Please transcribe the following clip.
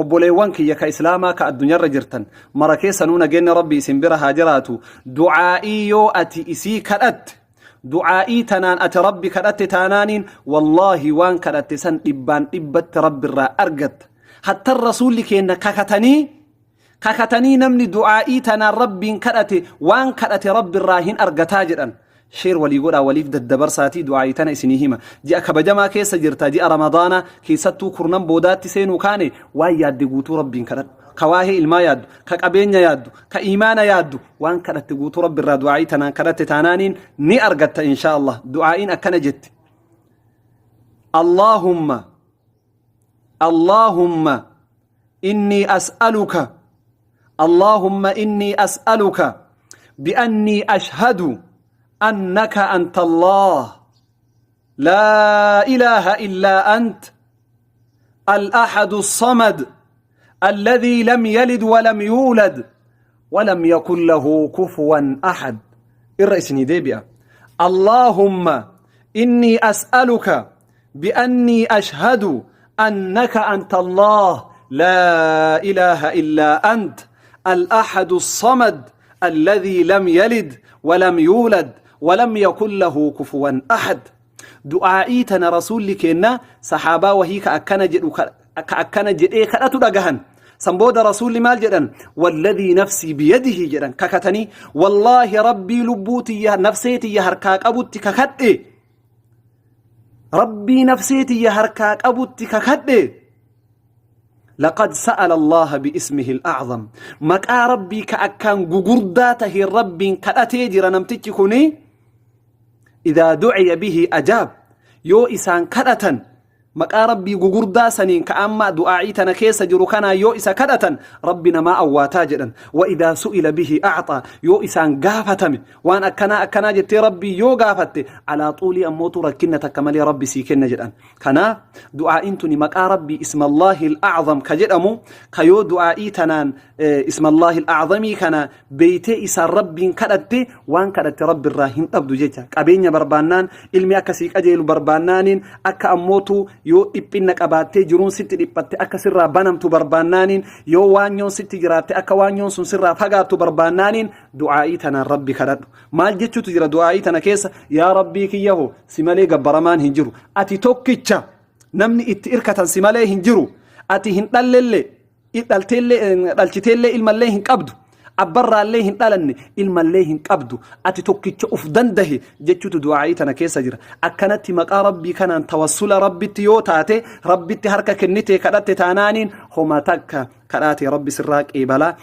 Obboleewwan kiyya ka Islaamaa ka addunyaarra jirtan mara keessanuu nageenni Rabbi isin bira haa jiraatu. Du'aa'ii yoo ati isii kadhatte, du'aa'ii tanaan ati Rabbi kadhatte taanaaniin, wallaahi waan kadhatte san dhibbaan dhibbatti Rabbirraa argatta. Hattan Rasuulli keenna kakatanii kakatanii, namni du'aa'ii tanaan Rabbiin kadhate waan kadhate Rabbirraa hin argataa jedhan. Share walii godhaa, waliif daddabarsaatii du'aa'ii tana isinii hima. Ji'a kabajamaa keessa jirta, ji'a Ramadaanaa keessattuu kurnan boodaatti seenuu kaane, waan yaadde guutuu Rabbiin kadhadhu. Ka waa'ee ilmaa yaaddu, ka qabeenya yaaddu, ka iimaana yaaddu, waan kadhatte guutuu Rabbi irraa du'aa'ii tanaan kadhatte taanaaniin ni argatta inshaa Allah. Du'aa'iin akkana jetti. Allahumma Allahumma inni as'aluka اللهم إني أسألك بأني أشهد أنك أنت الله لا إله إلا أنت الأحد الصمد الذي لم يلد ولم يولد ولم يكن له كفوا أحد. الرئيس ديبئة. اللهم إني أسألك بأني أشهد أنك أنت الله لا إله إلا أنت الأحد الصمد الذي لم يلد ولم يولد ولم يكن له كفوا أحد. Du'aa'ii tana Rasuulli keenna sahaabaa wahii ka akkana jedhu ka akkana jedhee kadhatu dhagahan. San booda Rasuulli maal jedhan? Walladhii nafsii biyadihi jedhan, kakatanii, wallaahi Rabbii lubbuu tiyya, nafsee tiyya harkaa qabutti kakadhe, Rabbii nafsee tiyya harkaa qabutti kakadhe, لقد سأل الله باسمه الأعظم، maqaa Rabbii ka akkaan gugurdaa tahe Rabbiin kadhatee jira namtichi kuni. إذا دعي به أجاب، yoo isaan kadhatan maqaa Rabbii gugurdaa saniin ka amma du'aa'ii tana keessa jiru kanaa yoo isa kadhatan, Rabbi namaa awwaataa jedhan. وإذا سئل به أعطى، yoo isaan gaafatame, waan akkanaa akkanaa jettee Rabbii yoo gaafatte, alaa xuulii ammootu rakkinna takka malee Rabbi sii kenna jedhan. Kanaaf du'aa'iin tuni maqaa Rabbii اسم الله الأعظم ka jedhamu, ka yoo du'aa'ii tanaan اسم الله الأعظم kana beeytee isaan Rabbiin kadhatte, waan kadhatte Rabbi irraa hin dhabdu jecha. Qabeenya barbaannaan, ilmi akkasii qajeelu barbaannaaniin, akka ammootu yoo dhiphinna qabaattee jiruun sitti dhiphatte akka sirraa banamtu barbaannaaniin, yoo waanyoon sitti jiraatte akka waanyoon sun sirraa fagaattu barbaannaaniin, du'aa'ii tanaan Rabbi kadhadhu. Maal jechuutu jira du'aa'ii tana keessa? Yaa Rabbii kiyyaho, si malee gabbaramaan hin jiru, ati tokkicha, namni itti irkatan si malee hin jiru. Ati hin dhallellee, dhalteellee dhalchiteellee ilmallee hin qabdu, abbarraallee hin dhalanne, ilmallee hin qabdu, ati tokkicha uf dandahe jechuutu du'aa'ii tana keessa jira. Akkanatti maqaa Rabbii kanaan tawassula Rabbitti yoo taate, Rabbitti harka kennitee kadhatte taanaaniin, homa takka kadhaate Rabbi sirraa qeebalaa.